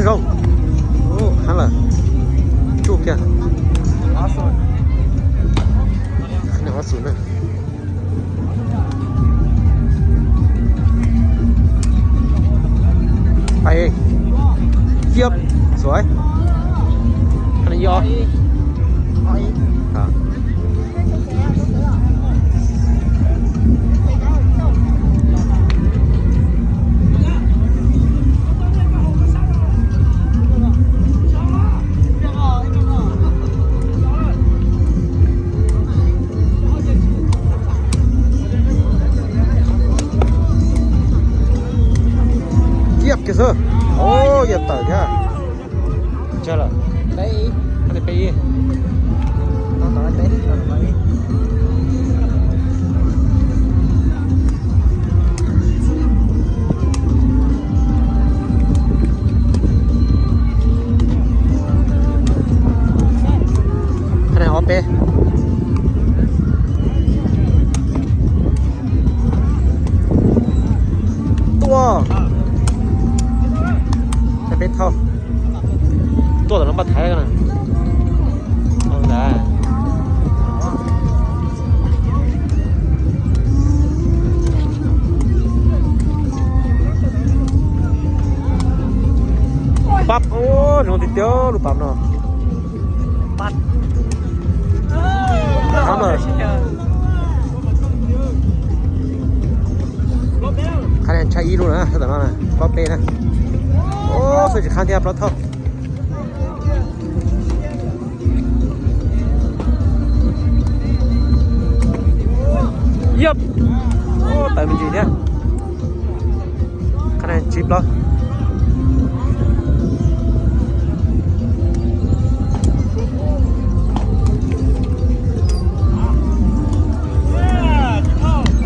Zoo. Ub, hab lawm. Tsuj kiag. Qhab niag hov xum na. Pais. Yep. Sui. Qhab niag ib ob. Yeb kiag xwb. Ub, yeb tawm thiab. Tsawg lawm? Peb ib. Peb ib. Qhab niag ob peb. Tuaj. Qhab peb thauj. Tuaj tom no npaj thaiv na. Pab, ub, zoo tiag tiag lub pab no. Pab. Thab lawm. Qhab niag tshaj ib lub na, tom no na, plaub peb na. Ub, xwb tsis qhab thiab plaub thauj. Yep. Ub, tawm me ntsis thiab. Qhab niag tsib plaub.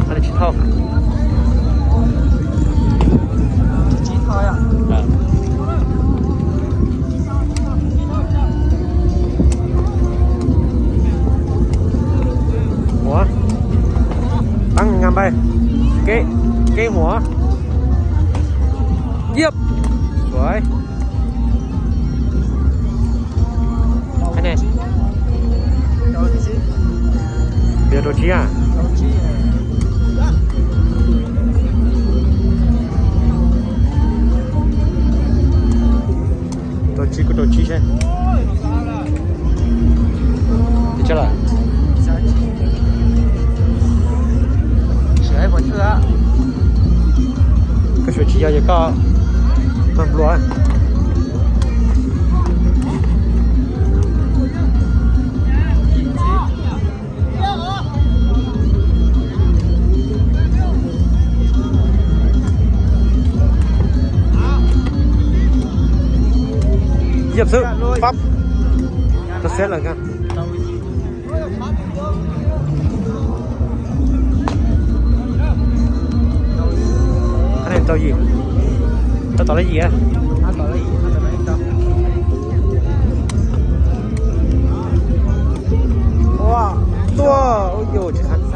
Qhab niag tsib thauj. Ua, tăng ngàn bảy. Kế, kế hùa. Yep. Xuai. Qhab niag, rau tsib a? Rau tsib, kuv rau tsib seb. Tsawg lawm? Koj suav tsis yog, yog koj mag nplua. Yeb xwb, pab. Rau xeb lawm kag. Qhab niag rau yim. Rau tom lab yim. Ua, tuaj, ub, yus tsis qhab. Tsis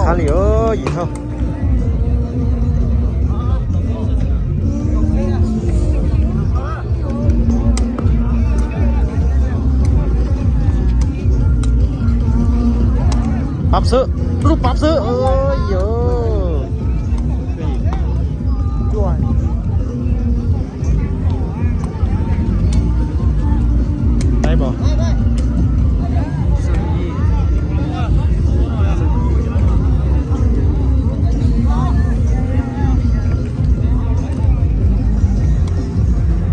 qhab li, yim thauj. Pab xwb, lub pab xwb.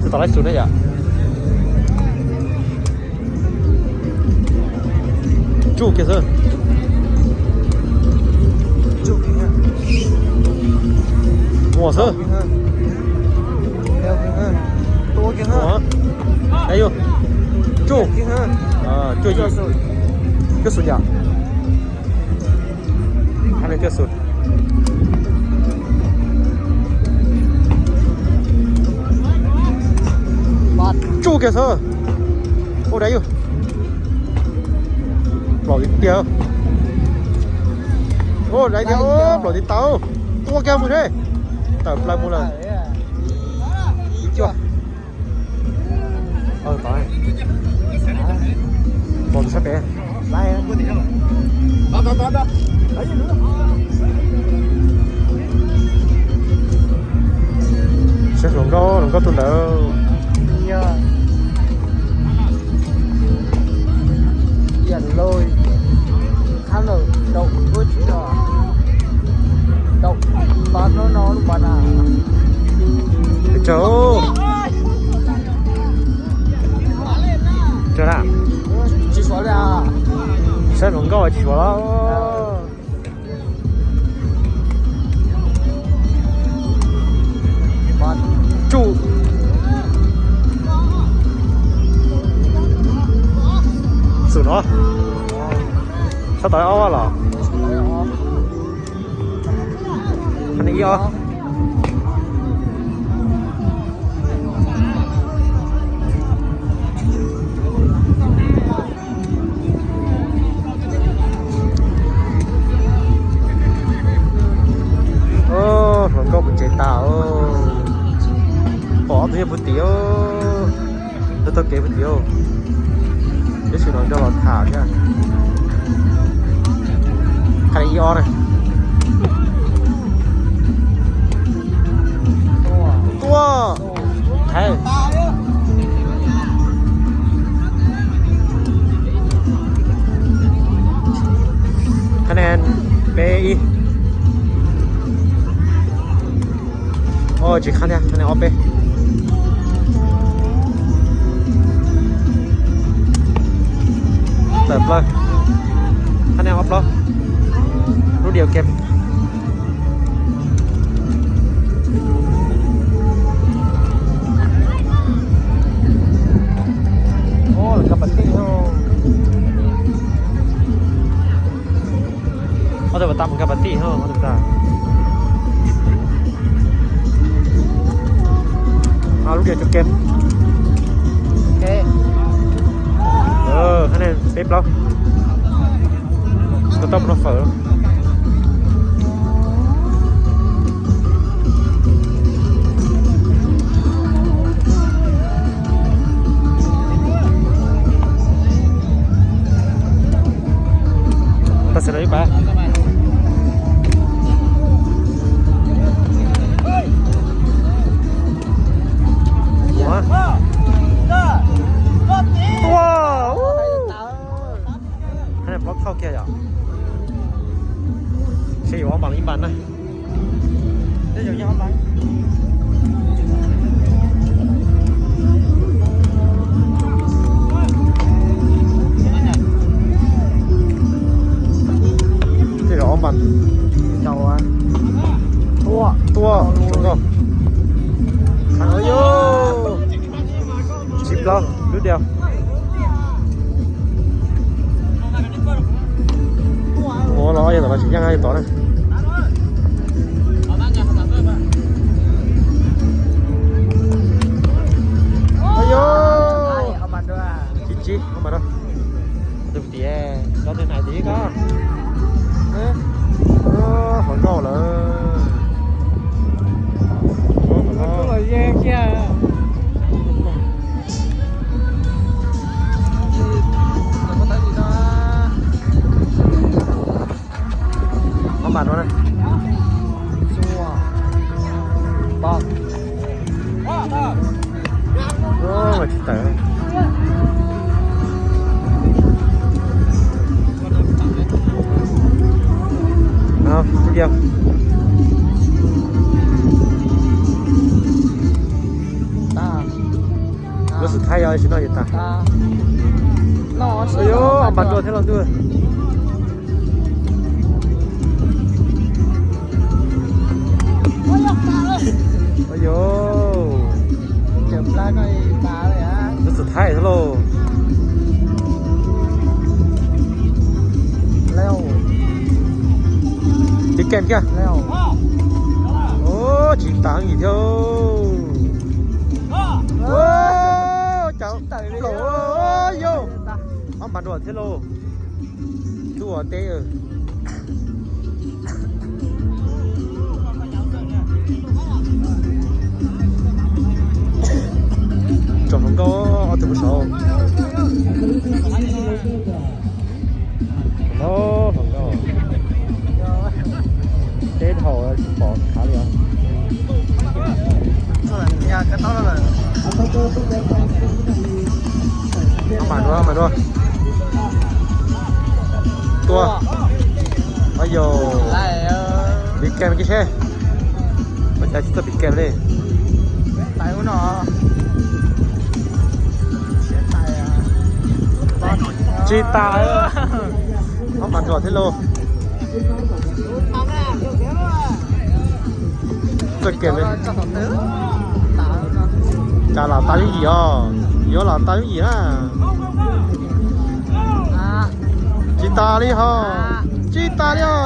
Tus tom lab xus na yom. Tsuj kiag xwb. Muaj xwb. Yus, tsuj. Cuaj yim. Cuaj xus yom. Cuaj xus. Tsuj kiag xwb. Dai yus. Plaum tiag tiag. Dai tiag, plaum tiag tau. Tua kiag mus seb. Tawm plaws mus lawm. Ib cuaj. Tod, pom sab pem. Saib hluas nkauj, hluas nkauj tus ntawd. Pes tsawg? Tsawg na? Saib hluas nkauj tsis suav los. Tsuj. Xum no. Sab tod ob los? Ib ob. Hluas nkauj mus tsev tas. Pom ob tug yog puag tim. Tau tau kev puag tim. Tab sis no nco los tham thiab. Qhov ib ob na. Tua. Thaiv. Khab nen peb ib. Tsis khab thiab, khab nen ob peb. Tawm plaws. Khab nen ob plaub. Lub diav kem. Nkag pas tij. Ob tug pas tas mus nkag pas tij, ob tug pas tas. Lub diav cov kem. Khab nen peb plaub. Koj tau mus noj fawm. Tam sim no ib pab. Ua, ub. Khab nen plaub thauj kiag yom. Seb yuav ob npas los ib npas na. Tej zaum ob npas. Tua, tua, zoo nkauj. Yog tsib plaub lub diav. Mus los yog tom no tsis yeej yog tom na. Yog tsib tsib ob npas na. Tus tiav, cov tus nais tiv ko. Hluas nkauj lawm. Ob npas no na. Tsis tawm. Lub xub thawj yog tsis noj ces tas. Yog, npas dua thiab los ntuj. Yog, lub xub thawj thiab lauj. Tib kem kiag. Tsis tas yim thiab. Yog. Mas dua thiab lauj. Tuaj teb. Tsom hluas nkauj ob tug pub saud. No hluas nkauj. Teb dhau tsis pom khav li os. Mas dua, mas dua. Tua. Oj yau. Piv kem kiag seb. Ua cas tsis txawj piv kem li. Tsis tas. Ob mas dua thiab lauj. Txoj kev li. Cas lam tas yooj yim os, yuav lam tas yooj yim na. Tsis tas li ho. Tsis tas li os.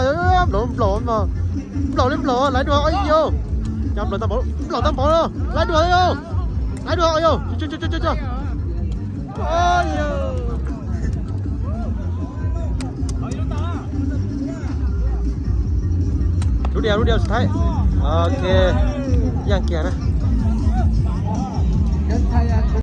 Nplaum nplaum, nplaum li nplaum, laiv dua oj yau. Nplaum tau npaum, nplaum tau npaum, laiv dua yau. Laiv dua oj yau. Lub diav, lub diav xus thaib. Ok, yaj kiag na.